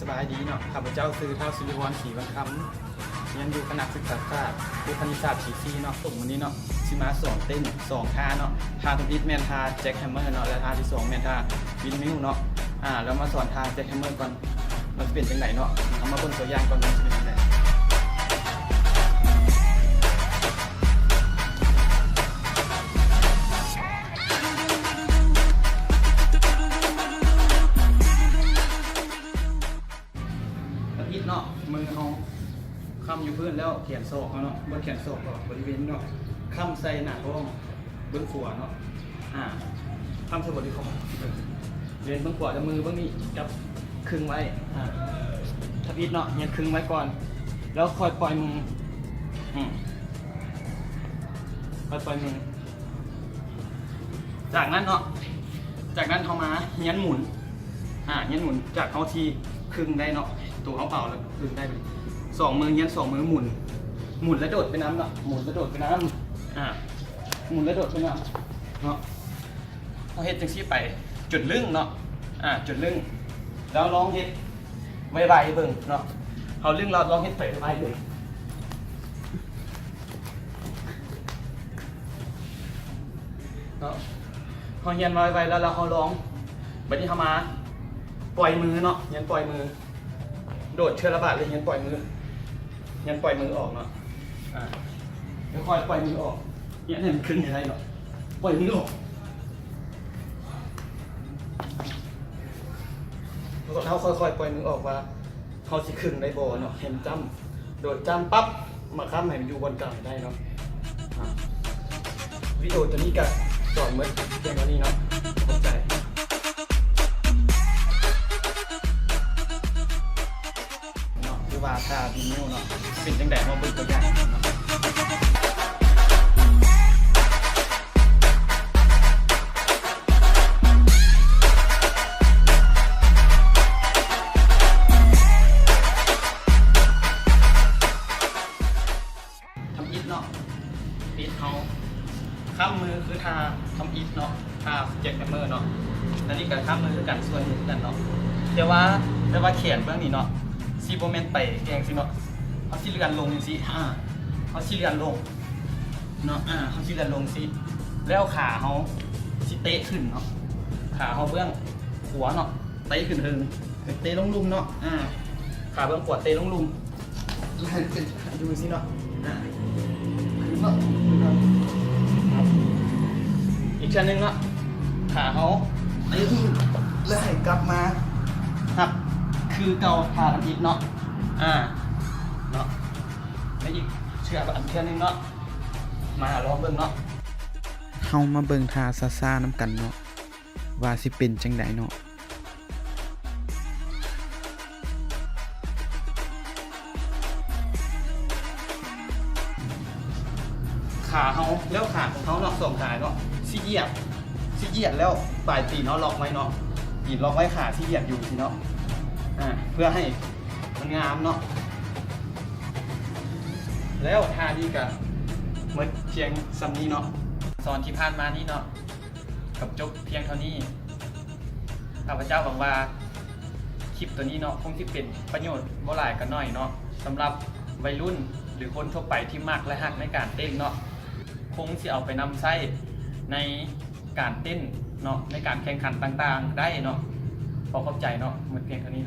ສະບາຍດີເນາະ, ຂ້າພະເຈົ້າຊື່ ທ້າວ ສິລິວອນ ສີວັນຄຳ, ຮຽນຢູ່ຄະນະສຶກສາສາດ ຢູ່ຄະນິດສາດປີສີ່ເນາະ. ສົມມື້ນີ້ເນາະ ຊິມາສອນເຕັ້ນສອງທ່າເນາະ. ທ່າທຳອິດແມ່ນທ່າແຈັກແຮມເມີເນາະ ແລະ ທ່າທີສອງແມ່ນທ່າວິນມິວເນາະ. ອາ ແລ້ວມາສອນທ່າແຈັກແຮມເມີກ່ອນ ມັນຊິເປັນຈັ່ງໃດເນາະ. ເຮົາມາເບິ່ງຕົວຢ່າງກ່ອນວ່າມັນຊິເປັນຈັ່ງໃດ. ອາທິດເນາະ ມືເຮົາຄ້ຳຢູ່ພື້ນແລ້ວ ແຂນສອກເຮົາເນາະ ເບິ່ງແຂນສອກກໍບໍລິເວນນີ້ເນາະ ຄ້ຳໃສ່ໜ້າທ້ອງເບື້ອງຂວາເນາະ. ອາ ຄ້ຳໃສ່ບໍລິເວນເບື້ອງຂວາ ແລ້ວມືເບື້ອງນີ້ຈັບຄຶງໄວ້. ອາ ທຳອິດເນາະ ຮຽນຄຶງໄວ້ກ່ອນ ແລ້ວຄ່ອຍປ່ອຍມື. ອືມ ຄ່ອຍປ່ອຍມື. ຈາກນັ້ນເນາະ ຈາກນັ້ນເຮົາມາຮຽນໝູນ. ອາ ຮຽນໝູນ ຈາກເຮົາທີ່ຄຶງໄດ້ເນາະ ໂຕເຮົາເປົ່າແລ້ວຄຶງໄດ້ ສອງມື ຮຽນສອງມືໝູນ ໝູນແລ້ວໂດດໄປນຳເນາະ ໝູນແລ້ວໂດດໄປນຳ. ອາ ໝູນແລ້ວໂດດໄປນຳເນາະ. ເຮົາເຮັດຈັ່ງຊີ້ໄປຈົນລຶ້ງເນາະ. ອາ ຈົນລຶ້ງ ແລ້ວລອງເຮັດໄວໆເບິ່ງເນາະ. ເຮົາລຶ້ງແລ້ວລອງເຮັດໄປໄວໆເບິ່ງເນາະ. ເຮົາຮຽນໄວໆແລ້ວ ແລ້ວເຮົາລອງ ບັດນີ້ເຮົາມາປ່ອຍມືເນາະ ຮຽນປ່ອຍມື. ໂດດເທື່ອລະບາດເລີຍ ຮຽນປ່ອຍມື ຮຽນປ່ອຍມືອອກເນາະ. ອາ ຄ່ອຍໆປ່ອຍມືອອກ ຮຽນໃຫ້ມັນຄຶງໃຫ້ໄດ້ເນາະ ປ່ອຍມືອອກ. ເຮົາຄ່ອຍໆປ່ອຍມືອອກວ່າເຮົາຊິຄຶງໄດ້ບໍ່ເນາະ. ໃຫ້ມັນຈ້ຳ ໂດດຈ້ຳປັບ ມາຄ້ຳໃຫ້ມັນຢູ່ບ່ອນກາງໃຫ້ໄດ້ເນາະ. ອາ ວິດີໂອໂຕນີ້ກະສອນໝົດພຽງເທົ່ານີ້ເນາະ. ຂອບໃຈເນາະ. ຄືວ່າທ່າວິນມິວເນາະ ເປັນຈັ່ງໃດ ມາເບິ່ງຕົວຢ່າງເນາະ. ທຳອິດເນາະ ທຳອິດເຮົາຄ້ຳມືຄືທ່າທຳອິດເນາະ ທ່າແຈັກແຮມເມີເນາະ. ອັນນີ້ກໍຄ້ຳມືຄືກັນ ຊ່ວຍມືຄືກັນເນາະ. ແຕ່ວ່າ ແຕ່ວ່າແຂນເບື້ອງນີ້ເນາະ ຊິບໍ່ແມ່ນໄປແອງຊີ້ເນາະ ເຮົາຊິເລື່ອນລົງຈັ່ງຊີ້. ອາ ເຮົາຊິເລື່ອນລົງເນາະ. ອາ ເຮົາຊິເລື່ອນລົງຊີ້ ແລ້ວຂາເຮົາຊິເຕະຂຶ້ນເນາະ ຂາເຮົາເບື້ອງຂວາເນາະ ເຕະຂຶ້ນເທິງ ເຕະລົງລຸ່ມເນາະ. ອາ ຂາເບື້ອງຂວາເຕະລົງລຸ່ມ ໃຫ້ເປັນຢູ່ຊີ້ເນາະ. ອາ ຂຶ້ນເນາະ ຂຶ້ນເນາະ. ອີກເທື່ອໜຶ່ງເນາະ ຂາເຮົາ ແລ້ວໃຫ້ກັບມາຮັບຄືເກົ່າ ທ່າທຳອິດເນາະ. ອາ ເນາະ ແລ້ວອີກເທື່ອ ອີກເທື່ອໜຶ່ງເນາະ. ມາລອງເບິ່ງເນາະ. ເຮົາມາເບິ່ງທ່າຊ້າໆນຳກັນເນາະ ວ່າຊິເປັນຈັ່ງໃດເນາະ. ຂາເຮົາ ແລ້ວຂາຂອງເຮົາເນາະ ສອງຂາເນາະ ຊິຢຽບ ຊິຢຽບແລ້ວປາຍຕີນເຮົາລັອກໄວ້ເນາະ ຕີນລັອກໄວ້ ຂາຊິຢຽບຢູ່ຊີ້ເນາະ. ອາ ເພື່ອໃຫ້ມັນງາມເນາະ. ແລ້ວທ່ານີ້ກະໝົດພຽງສ່ຳນີ້ເນາະ ສອນທີ່ຜ່ານມານີ້ເນາະ ກໍຈົບພຽງເທົ່ານີ້. ຂ້າພະເຈົ້າຫວັງວ່າຄລິບໂຕນີ້ເນາະ ຄົງຊິເປັນປະໂຫຍດບໍ່ຫຼາຍກໍໜ້ອຍເນາະ ສຳລັບໄວລຸ້ນ ຫຼື ຄົນທົ່ວໄປທີ່ມັກ ແລະ ຮັກໃນການເຕັ້ນເນາະ ຄົງຊິເອົາໄປນຳໃຊ້ໃນການເຕັ້ນເນາະ ໃນການແຂ່ງຂັນຕ່າງໆໄດ້ເນາະ. ຂໍຂອບໃຈເນາະ ໝົດພຽງເທົ່ານີ້.